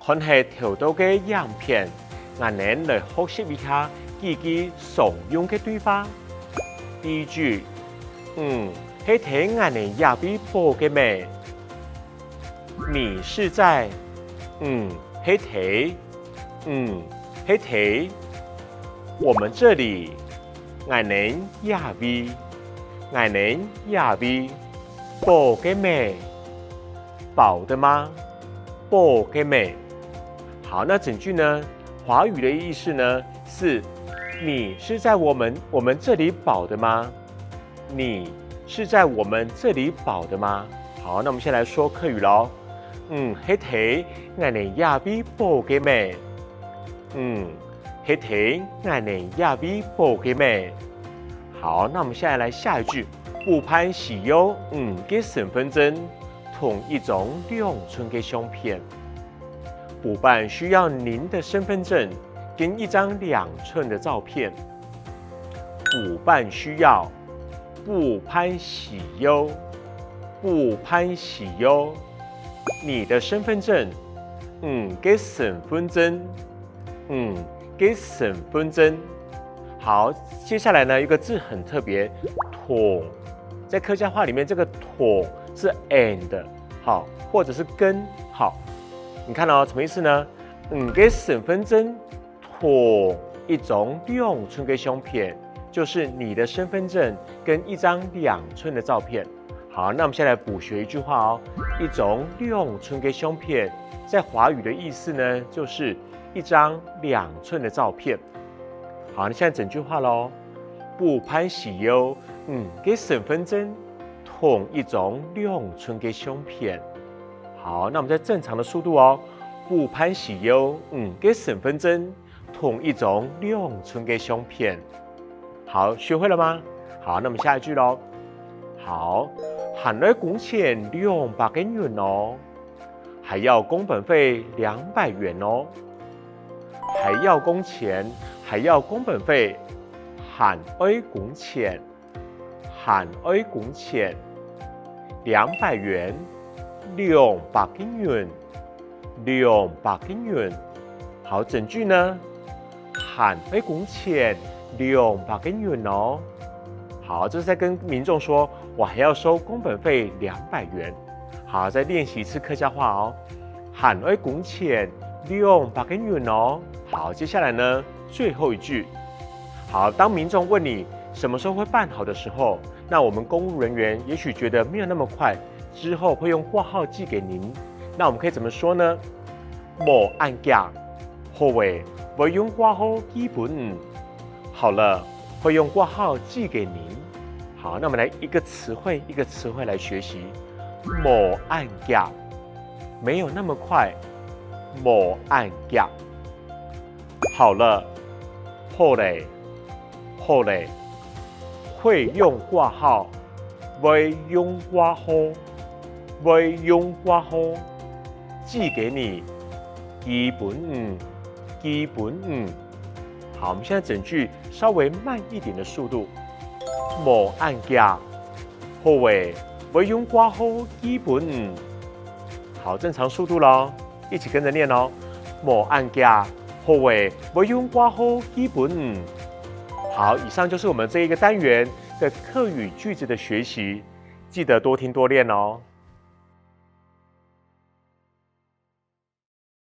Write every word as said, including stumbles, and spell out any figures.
看忒頭到个影片，𠊎等來學習一下幾句常用个對話。第一句，你係在𠊎等這位寶个咩？你是在，你係在，你係在。我們這裡，𠊎等這位，𠊎等這位，寶个咩？ 飽的嗎？飽个咩？好，那整句呢，華語的意思呢是，你是在我們我們這裡飽的嗎？你是在我們這裡飽的嗎？好，那我們先來說客語囉。你係在𠊎等這位飽个咩？你係在𠊎等這位飽个咩？好，那我們現在來下一句，補辦需要你个身分證同一張兩吋个相片。補辦需要您的身分證跟一張兩吋的照片。補辦需要，補辦需要，補辦需要。你的身分證，你个身分證，你个身分證。好，接下來呢，一個字很特別，同。在客家話裡面，這個同是and，好，或者是跟，好。你看哦，什麼意思呢？你个身分證同一張兩吋个相片，就是你的身分證跟一張兩吋的照片。好，那我們先來補學一句話哦。一張兩吋个相片，在華語的意思呢，就是一張兩吋的照片。好，那現在整句話囉。補辦需要你个身分證同一張兩吋个相片。好，那我們再正常的速度哦。補辦需要你个身分證同一張兩吋个相片。好，學會了嗎？好，那麼下一句囉。好，還愛工錢兩百個銀哦，還要工本費兩百元哦。還要工錢，還要工本費，還愛工錢，還愛工錢。兩百元，兩百個銀，兩百個銀。好，整句呢？還愛工錢兩百個銀哦。好，這是在跟民眾說，我還要收工本費兩百元。好，再練習一次客家話哦。還愛工錢兩百個銀哦。好，接下來呢，最後一句。好，當民眾問你什麼時候會辦好的時候，那我們公務人員也許覺得沒有那麼快，之後會用掛號寄給您。那我們可以怎麼說呢？無恁遽，好欸，會用掛號寄分你。好了，會用掛號寄給您。好，那我們來一個詞彙一個詞彙來學習。無恁遽，沒有那麼快。無恁遽。好了，好咧，好咧。會用掛號，會用掛號，會用掛號。寄給你，寄分你，寄分你。好，我們現在整句稍微慢一點的速度。無恁遽，好欸，會用掛號寄分你。好，正常速度囉，一起跟著唸哦。無恁遽，好欸，會用掛號寄分你。好，以上就是我們這一個單元的客語句子的學習，記得多聽多練哦。